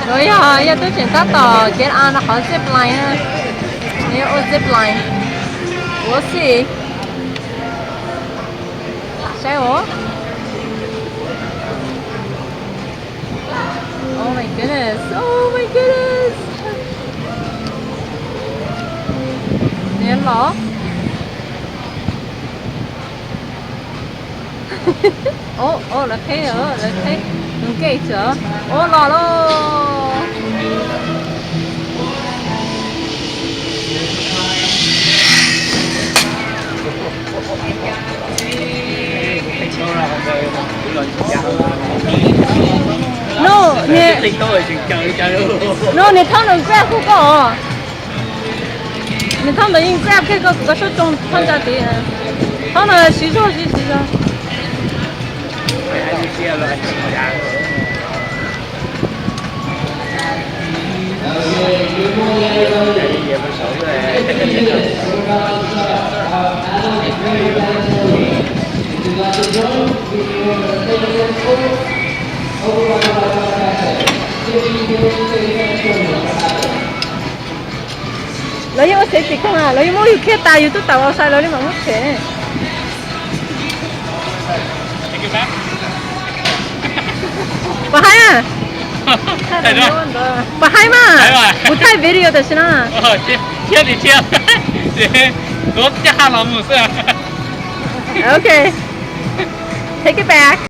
Yog yog tub tseem tab tom get on qhov zip line, yog ua zip line. We'll see. Saib os. Oh my goodness, oh my goodness. Niam los. Ov, ov, lawv qheb, lawv qheb tus gate os. Ov, los lauj. No, niam, no, niam thaub ntawd Grab kuj koj os. Niam thaub ntawd yeej Grab kiag koj, kuv koj suab tsoo thaub ntsa tid. Thaub no siv zog, siv, siv zog. Lawv yeej ua safety koj, lawv yeej muab yus kiag tas yus twb tawm outside lawv li mam muab tshem. Puas haib? Puas haib mas? Kuv thaij video tam sim no. Thiab li thiab. Kuv caj los mus xwb. Ok. Take it back.